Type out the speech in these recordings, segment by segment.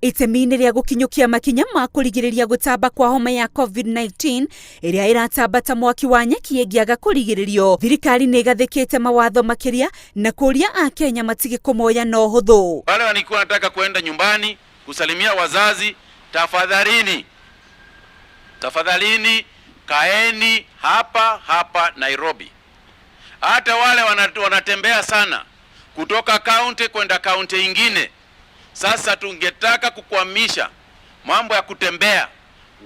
Itemi-inĩ rĩa gũkinyũkia makinya ma kũrigĩrĩria gũtamba kwa homa ya COVID-19 ĩrĩa ĩratamba ta mwaki wa nyeki ĩngĩaga kũrigĩrĩrio, thirikari nĩ ĩgathĩkĩte mawatho makĩria na kũria Akenya matige kũmoya na ũhũthũ. Wale walikuwa wanataka kuenda nyumbani kusalimia wazazi, tafadhalini, tafadhalini kaeni hapa hapa Nairobi. Hata wale wanatembea sana kutoka kaunti kwenda kaunti ingine, sasa tungetaka kukwamisha mambo ya kutembea.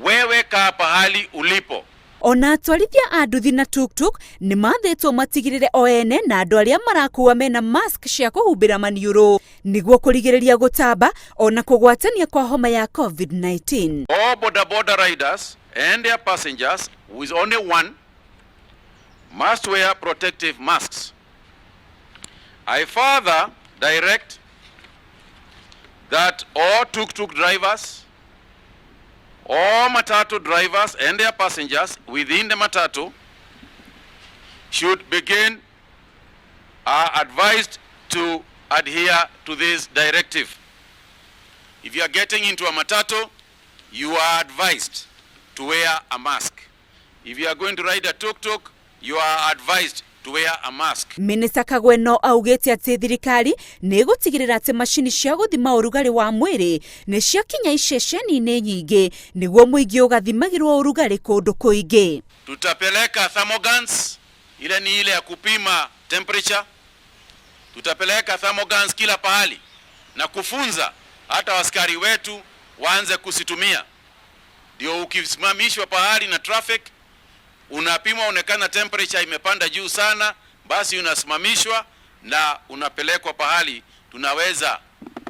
Wewe kaa pahali ulipo. Ona atwarithia a nduthi na tuktuk nĩ mathĩtwo matigĩrĩre o ene na andũ arĩa marakua mena mask cia kũhumbĩra maniũrũ nĩguo kũrigĩrĩria gũtamba ona kũgwatania kwa homa ya COVID-19. All boda boda riders and their passengers, who is only one, must wear protective masks. I further direct that all tuk-tuk drivers, all matatu drivers and their passengers within the matatu should begin are advised to adhere to this directive. If you are getting into a matatu, you are advised to wear a mask. If you are going to ride a tuk-tuk, you are advised to wear a mask. Minista Kagwe no augĩte atĩ thirikari nĩ ĩgũtigĩrĩra atĩ macini cia gũthima ũrugarĩ wa mwĩrĩ nĩ ciakinya iceceni-inĩ nyingĩ nĩguo mũingĩ ũgathimagĩrwo ũrugarĩ kũndũ kũingĩ. Tutapeleka thermoguns, ile ni ile ya kupima temperature. Tutapeleka thermoguns kila pahali na kufunza hata askari wetu waanze kuzitumia, ndio ukisimamishwa pahali na traffic unapimwa, onekana temperature imepanda juu sana, basi unasimamishwa na unapelekwa pahali tunaweza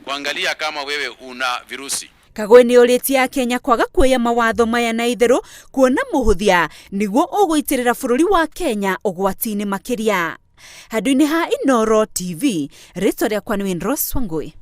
kuangalia kama wewe una virusi. Kagwe nĩ orĩtie Akenya kwaga kuoya mawatho maya na itherũ kuona mũhũthia nĩguo ũgũitĩrĩra bũrũri wa Kenya ũgwati-inĩ makĩria. Handũ-inĩ ha Inooro TV, rĩtwa rĩakwa nĩ Winrose Wangui.